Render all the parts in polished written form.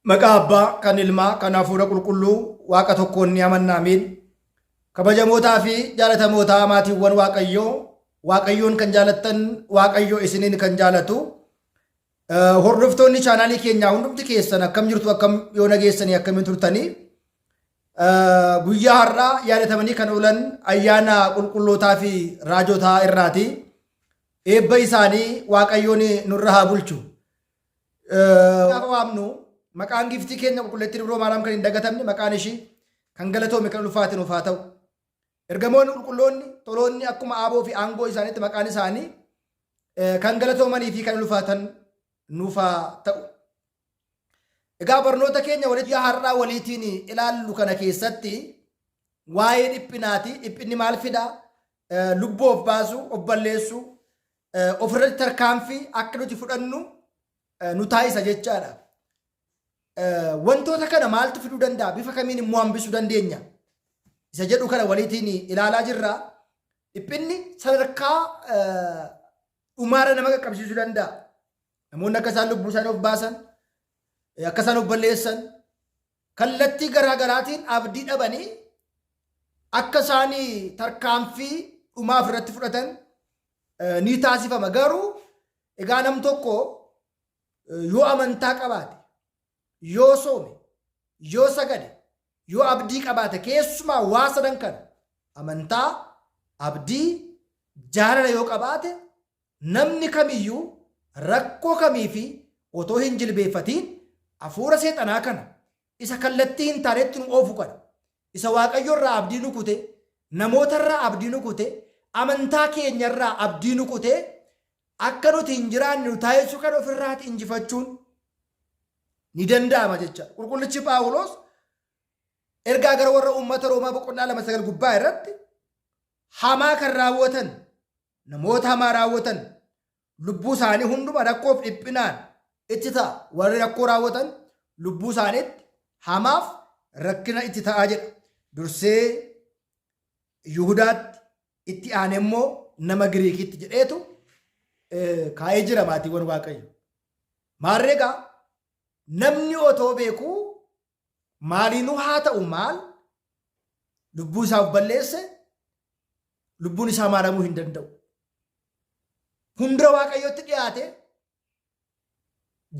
Maqaa Abbaa, kan Ilmaa, kan Hafuura Qulqulluu Waaqa tokkoon ni amanna. Ameen. Kabajamootaa fi jaalatamootaa maatiiwwan Waaqayyoo, Waaqayyoon kan jaalattan, Waaqayyo isiniin kan jaalatu. Hordoftoonni chaanaalii keenyaa hundumti keessan akkam jirtu, akkam yoo nageessanii, akkamiin turtanii? Guyyaa har'aa yaadatamanii kan oolan ayyaana qulqullootaa fi raajotaa irraati. Eebba isaanii Waaqayyoon nurra haa bulchu. Gaafa waamnu maqaan giiftii keenya Qulqulleettii Dubroo Maariyaam kan hin dagatamne, maqaan ishii kan galatoome, kan ulfaate nuuf haa ta'u. Ergamoonni qulqulloonni toloonni akkuma aaboo fi aangoo isaaniitti maqaan isaanii kan galatoomanii fi kan ulfaatan nuuf haa ta'u. Egaa barnoota keenya walitti har'aa waliitiin ilaallu kana keessatti waa'ee dhiphinaati. Dhiphinni maal fida? Lubbuu of baasuu, of balleessuu, ofirratti tarkaanfii akka nuti fudhannu nu taasisa jechaadha. Wantoota kana maaltu fiduu danda'a? Bifa kamiin immoo hambisuu dandeenya? Isa jedhu kana waliitiin ilaalaa jirra. Dhiphinni sadarkaa dhumaarra nama qaqqabsiisuu danda'a. Namoonni akka isaan lubbuu isaanii of baasan, akka isaan of balleessan, kallattii garaa garaatiin abdii dhabanii akka isaan tarkaanfii dhumaa ofirratti fudhatan ni taasifama. Garuu egaa nam tokko yoo amantaa qabaate, yoo soome, yoo sagade, yoo abdii qabaate, keessumaa waa sadan kana, amantaa, abdii, jaalala yoo qabaate, namni kamiyyuu rakkoo kamii fi otoo hin jilbeeffatiin hafuura seexanaa kana isa kallattii hin taanetti nu oofu kana, isa Waaqayyo irraa abdii nu kute, namoota irraa abdii nu kute, amantaa keenya irraa abdii nu kute, akka nuti hin jiraanne nu taasisuu kana ofirraati injifachuun ni danda'ama jecha. Qulqullichi Phaawulos ergaa gara warra uummata Roomaa boqonnaa 2:9 gubbaa irratti, hamaa kan raawwatan, namoota hamaa raawwatan lubbuu isaanii hunduma rakkoof dhiphinaan itti ta'a. Warri rakkoo raawwatan lubbuu isaaniitti hamaaf rakkina itti ta'a jedha. Dursee Yihudaatti, itti aanee immoo nama Giriikitti jedheetu kaa'ee jira, maatiiwwan Waaqayyo. Maarree egaa namni otoo beekuu maaliinuu haa ta'u maal lubbuu isaa of balleesse, lubbuun isaa maaramuu hin danda'u. Fuuldura Waaqayyootti dhiyaate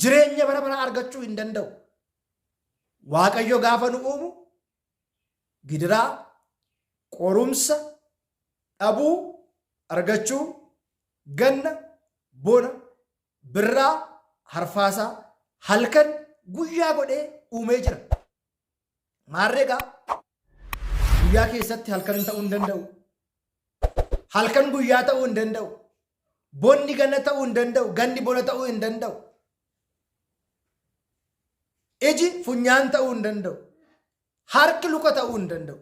jireenya bara baraa argachuu hin danda'u. Waaqayyo gaafa nu uumu gidiraa, qorumsa, dhabuu, argachuu, ganna, bona, birraa, harfaasaa, halkan, guyyaa godhee uumee jira. Maarree egaa guyyaa keessatti halkan ta'uu hin danda'u. Halkan guyyaa ta'uu hin danda'u. Bonni ganna ta'uu hin danda'u. Ganni bona ta'uu hin danda'u. Iji funyaan ta'uu hin danda'u. Harki luka ta'uu hin danda'u.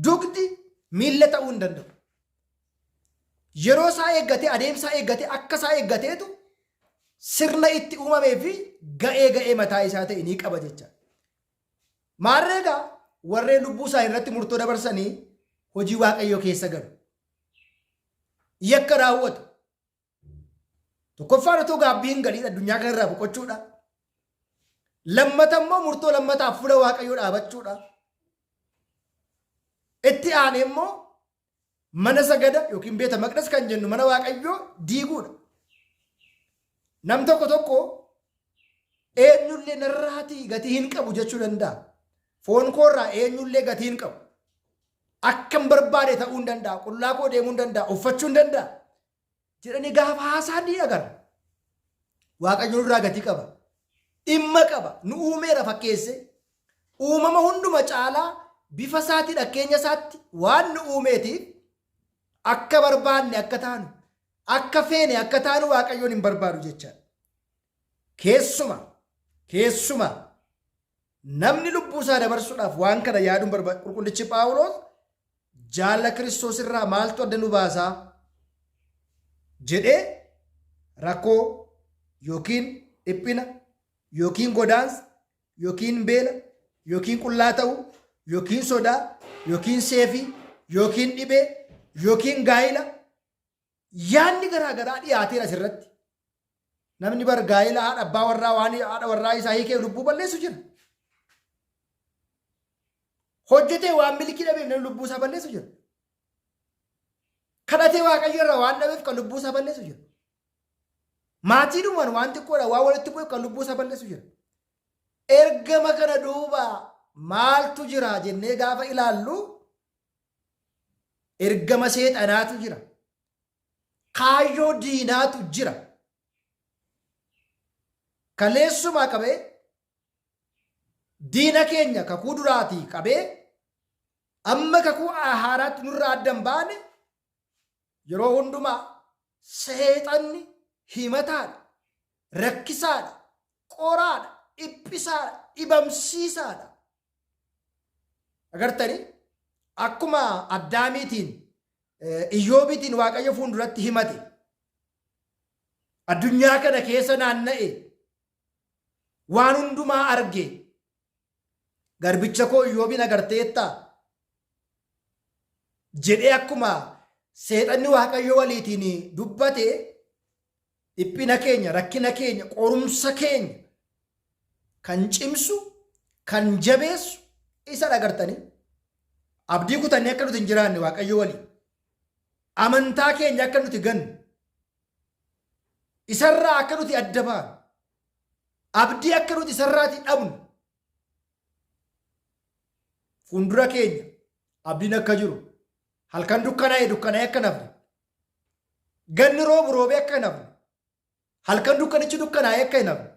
Dugdi miilla ta'uu hin danda'u. Yeroo isaa eeggatee, adeemsa eeggatee, akka isaa eeggateetu sirna itti uumamee fi ga'ee ga'ee mataa isaa ta'e ni qaba jecha. Maarree egaa warreen lubbuu isaanii irratti murtoo dabarsanii hojii Waaqayyoo keessa galu. Yakka raawwatu. Tokkoffaan otoo gaabbii hin galiin addunyaa kanarraa boqochuudha. Lammata immoo murtoo lammataaf fuula Waaqayyoo dhaabachuudha. Itti aanee immoo mana sagada yookiin beeta maqdas kan jennu mana Waaqayyoo diiguudha. Nam tokko tokko eenyullee narraatii gatii hin qabu jechuu danda'a. Foon koorraa eenyullee gatii hin qabu. Akkan barbaade ta'uu hin danda'a. Qullaa koo deemuu hin danda'a. Uffachuu hin danda'a. Jedhanii gaafa haasaan ni agarra. Waaqayyo nurraa gatii qaba. Dhimma qaba. Nu uumeera fakkeesse. Uumama hunduma caalaa bifa isaatiin akkeenya isaatti waan nu uumeetiif akka barbaanne akka taanu, akka feene akka taanu Waaqayyoon hin barbaadu jechaadha. Keessuma keessuma namni lubbuu isaa dabarsuudhaaf waan kana yaaduun barbaadu. Qulqullichi Phaawulos jaala Kiristoos irraa maaltu adda nu baasaa jedhee, rakkoo yookiin dhiphina yookiin godaansa yookiin beela yookiin qullaa ta'uu yookiin sodaa yookiin seefii yookiin dhibee yookiin gaa'ila, yaadni garaa garaa dhiyaateera asirratti. Namni bar gaa'ela haadha abbaa warraa waan haadha warraa isaa hiikee lubbuu balleessu jira. Hojjetee waan milkii dhabeef namni lubbuu isaa balleessu jira. Kadhatee Waaqayyo irraa waan dhabeef kan lubbuu isaa balleessu jira. Maatiidhumaan waan xiqqoodha waan walitti bu'eef kan lubbuu isaa balleessu jira. Ergama kana duuba maaltu jira jennee gaafa ilaallu ergama seexanaatu jira. Kaayyoo diinaatu jira. Kaleessumaa qabee diina keenya kakuu duraatii qabee amma kakuu haaraatti nurraa adda hin baane yeroo hundumaa seexanni himataadha, rakkisaadha, qoraadha, dhiphisaadha, dhibamsiisaadha. Agartanii akkuma Addaamiitiin Iyyoobiitiin Waaqayyo fuulduratti himate addunyaa kana keessa naanna'e waan hundumaa arge garbicha koo Iyyoobiin agarteettaa jedhee akkuma seexanni Waaqayyo waliitiin dubbate dhiphina keenya, rakkina keenya, qorumsa keenya kan cimsu, kan jabeessu isa agartanii abdii kutannee akka nuti hin jiraanne Waaqayyo waliin amantaa keenya akka nuti gannu isarraa akka nuti adda baanu abdii akka nuti isarraatii dhabnu fuuldura keenya abdiin akka jiru halkan dukkanaa'e dukkanaa'e akka nafne ganni roobu roobee akka hin hafne halkan dukkanichi dukkanaa'ee akka hin hafne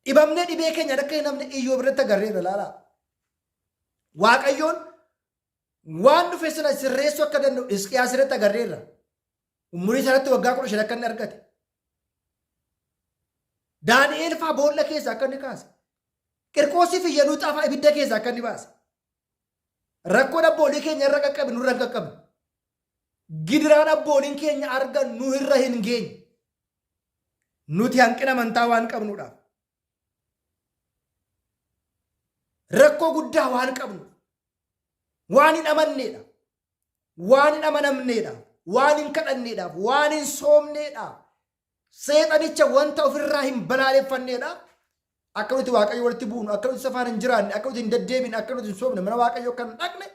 dhibamnee dhibee keenyaan akka hin hafne Iyyoob irratti agarreerra ilaalaa. Waaqayyoon waan dhufe sana sirreessuu akka danda'u Hisqiyaas irratti agarreerra. Umurii isaatti waggaa 15 akka inni argate. Daani'eel fa'aa boolla keessaa akka inni kaase. Qirqoosii fi Iyeluuxaa fa'aa ibidda keessaa akka inni baase. Rakkoon abboolii keenya irra qaqqabe nurra hin qaqqabne. Gidiraan abbooliin keenya argan nu irra hin geenye. Nuti hanqina amantaa waan qabnuudhaaf. Rakkoo guddaa waan qabnu. Waan hin amanneedha. Waan hin amanamneedha. Waan hin kadhanneedhaaf. Waan hin soomneedhaaf. Seexanicha wanta ofirraa hin balaaleffanneedha. Akka nuti Waaqayyo walitti buunu, akka nuti isa faana hin jiraanne, akka nuti hin deddeebine, akka nuti hin soomne, mana Waaqayyoo kan dhaqne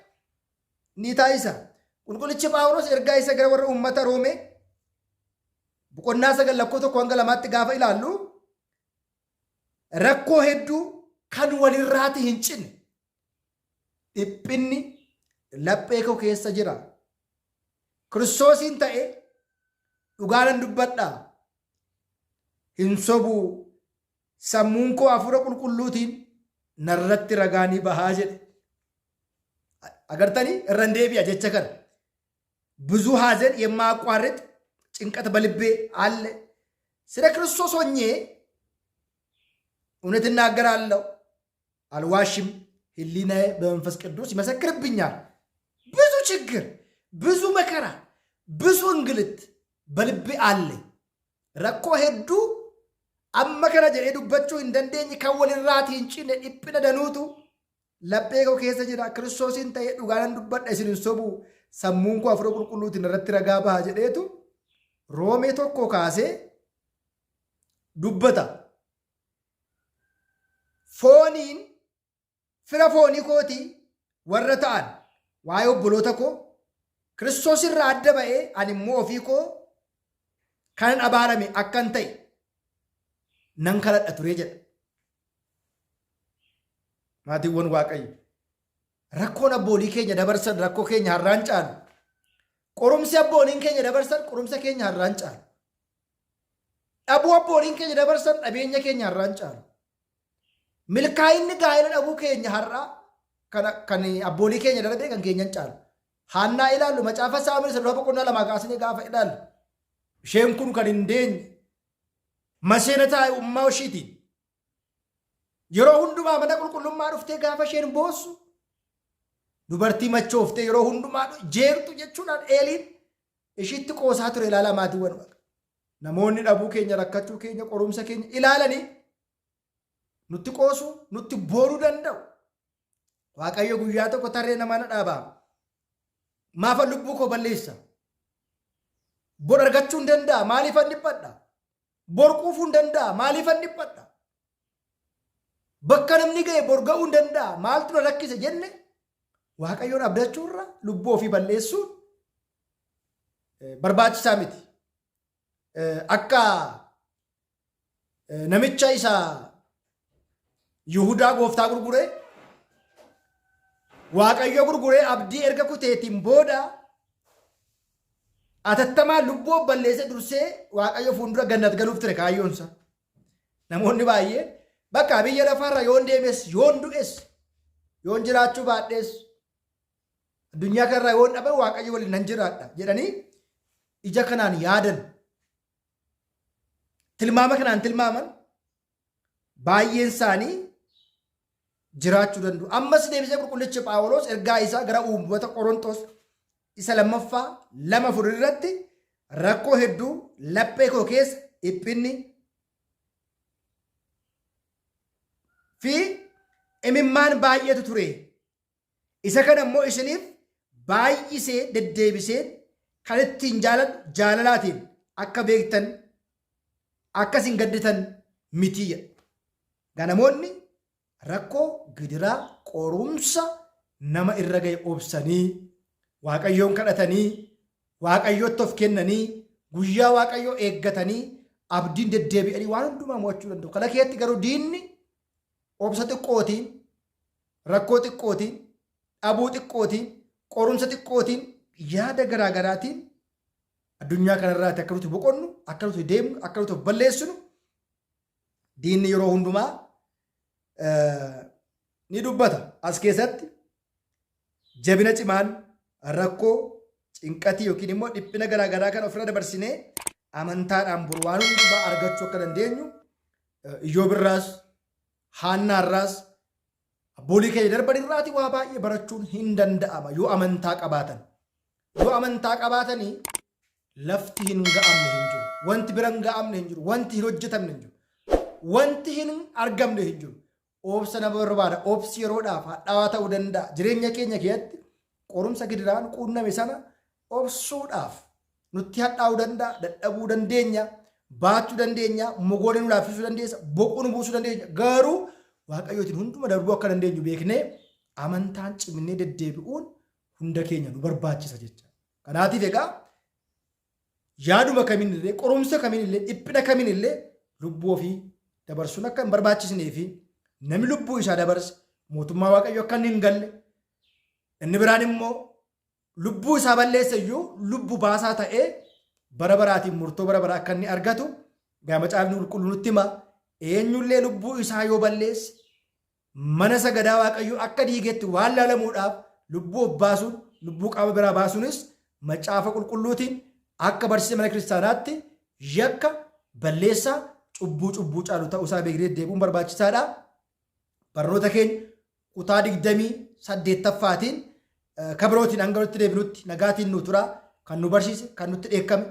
ni taasisa. Qulqullichi Phaawulos ergaa isa gara warra uummata Roomee boqonnaa 9 lakkoofsa 1 hanga 2tti gaafa ilaallu rakkoo hedduu kan walirraati hin cinne dhiphinni laphee koo keessa jira. Kiristoosiin ta'e dhugaa nan dubbadha. Hin sobu. Sammuun koo hafuura qulqulluutiin narratti ragaa ni bahaa jedhe. Agartanii irra hin deebi'a jecha kana. ብዙ ሐዘን የማያቋርጥ ጭንቀት በልቤ አለ። ስለ ክርስቶስ ሆኜ እውነት እናገራለሁ፣ አልዋሽም። ሕሊናዬ በመንፈስ ቅዱስ ይመሰክርብኛል። ብዙ ችግር፣ ብዙ መከራ፣ ብዙ እንግልት በልቤ አለ። Rakkoo hedduu amma kana jedhee dubbachuu hin dandeenye kan walirraatii hin cinne dhiphina danuutu laphee koo keessa jira. Kiristoosiin ta'ee dhugaa nan dubbadha isin hin sobu. Sammuun koo hafuura qulqulluutiin irratti ragaa baha jedheetu Roomee 1 kaasee dubbata. Fooniin fira foonii kootii warra ta'an waa'ee obboloota koo Kiristoos irraa adda ba'ee ani immoo ofii koo kanan abaarame akkan ta'e nan kadhadha ture jedha. Maatiiwwan Waaqayyo. Rakkoon abboolii keenya dabarsan rakkoo keenya har'aan caalu. Qorumsi abbooliin keenya dabarsan qorumsa keenya har'aan caalu. Dhabuu abbooliin keenya dabarsan dhabeenya keenya har'aan caalu. Milkaa'inni gaa'ela dhabuu keenya har'aa kan abboolii keenya darbee kan keenyan caalu. Haannaa ilaallu macaafa Saamu'eel isa dura boqonnaa 2 kaasnee gaafa ilaallu. Isheen kun kan hin deenye maseena taa'e ummaa ishiitiin. Yeroo hundumaa mana qulqullummaa dhuftee gaafa isheen boossu dubartii machooftee yeroo hundumaa jeeqxu jechuudhaan Eeliin ishiitti qoosaa ture ilaalaa maatiiwwan waaqa. Namoonni dhabuu keenya rakkachuu keenya qorumsa keenya ilaalanii nutti qoosuu nutti boonuu danda'u. Waaqayyo guyyaa tokko tarree namaa na dhaabaa. Maafan lubbuu koo balleessa? Bor argachuu hin danda'a. Maaliifan dhiphadha? Bor quufuu hin danda'a. Maaliifan dhiphadha? Bakka namni ga'e bor ga'uu hin danda'a. Maaltu na rakkise jenne Waaqayyoon abdachuurra lubbuu ofii balleessuun barbaachisaa miti. Akka namicha isa Yihudaa gooftaa gurguree Waaqayyo gurguree abdii erga kuteetiin booda atattamaan lubbuu of balleessee dursee Waaqayyo fuuldura gannat galuuf ture kaayyoonsa. Namoonni baay'een bakka biyya lafaarra yoon deemes yoon du'es yoon jiraachuu baadhees addunyaa kanarraa yoon dhabe Waaqayyo waliin nan jiraadha jedhanii ija kanaan yaadan tilmaama kanaan tilmaaman baay'een isaanii jiraachuu danda'u. Ammas deebisee qulqullichi Phaawulos ergaa isaa gara uummata Qorontos isa lammaffaa 2:4 irratti rakkoo hedduu laphee koo keessa dhiphinni fi imimmaan baay'eetu ture. Isa kana immoo isiniif baay'isee deddeebiseen kan ittiin jaaladhu jaalalaatiin akka beektan akka isin gadditan miti jedha. Egaa namoonni rakkoo, gidiraa, qorumsa nama irra ga'e obsanii, Waaqayyoon kadhatanii, Waaqayyootti of kennanii, guyyaa Waaqayyoo eeggatanii, abdiin deddeebi'anii waan hundumaa mo'achuu danda'u. Kana keessatti garuu diinni obsa xiqqootiin, rakkoo xiqqootiin, dhabuu xiqqootiin, qorumsa xiqqootiin, yaada garaa garaatiin addunyaa kanarraati akka nuti boqonnu, akka nuti deemnu, akka nuti of balleessinu diinni yeroo hundumaa ni dubbata. As keessatti jabina cimaan rakkoo cinqatii yookiin immoo dhiphina garaa garaa kan ofirra dabarsinee amantaadhaan boru waan hundumaa argachuu akka dandeenyu Iyyoob irraas Haannaa irraas abboolii keenya darban irraati waa baay'ee barachuun hin danda'ama yoo amantaa qabaatan. Yoo amantaa qabaatanii lafti hin ga'amne hin jiru. Wanti bira hin ga'amne hin jiru. Wanti hin hojjetamne hin jiru. Wanti hin argamne hin jiru. Obsa nama barbaada. Obsi yeroodhaaf hadhaawaa ta'uu danda'a. Jireenya keenya keessatti qorumsa gidiraan quunname sana obsuudhaaf nutti hadhaa'uu danda'a. Dadhabuu dandeenya. Baachuu dandeenya. Mogoolee nu laaffisuu dandeessa. Boquu nu buusuu dandeenya. Garuu Waaqayyootiin hunduma darbuu akka dandeenyu beeknee amantaan cimnee deddeebi'uun hunda keenya nu barbaachisa jecha. Kanaatiif egaa yaaduma kamiin illee qorumsa kamiin illee dhiphina kamiin illee lubbuu ofii dabarsuun akka hin barbaachisnee fi namni lubbuu isaa dabarse mootummaa Waaqayyoo akka inni hin galle inni biraan immoo lubbuu isaa balleesse iyyuu lubbu baasaa ta'ee bara baraatiin murtoo bara baraa akka inni argatu egaa macaafni qulqulluu nutti hima. Eenyullee lubbuu isaa yoo balleesse mana sagadaa Waaqayyoo akka diigetti waan laalamuudhaaf lubbuu of baasuun lubbuu qaama biraa baasuunis macaafa qulqulluutiin akka barsiisa mana kiristaanaatti yakka balleessaa cubbuu cubbuu caalu ta'uusaa beeknee deddeebi'uun barbaachisaadha. Barnoota keenya kutaa 28ffaatiin kabirootiin hanga walitti deebinutti nagaatiin nu tura. Kan nu barsiise, kan nutti dheekkame,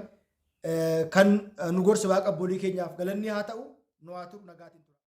kan nu gorse Waaqa abboolii keenyaaf galanni haa ta'u. Nu haa turu nagaatiin tura.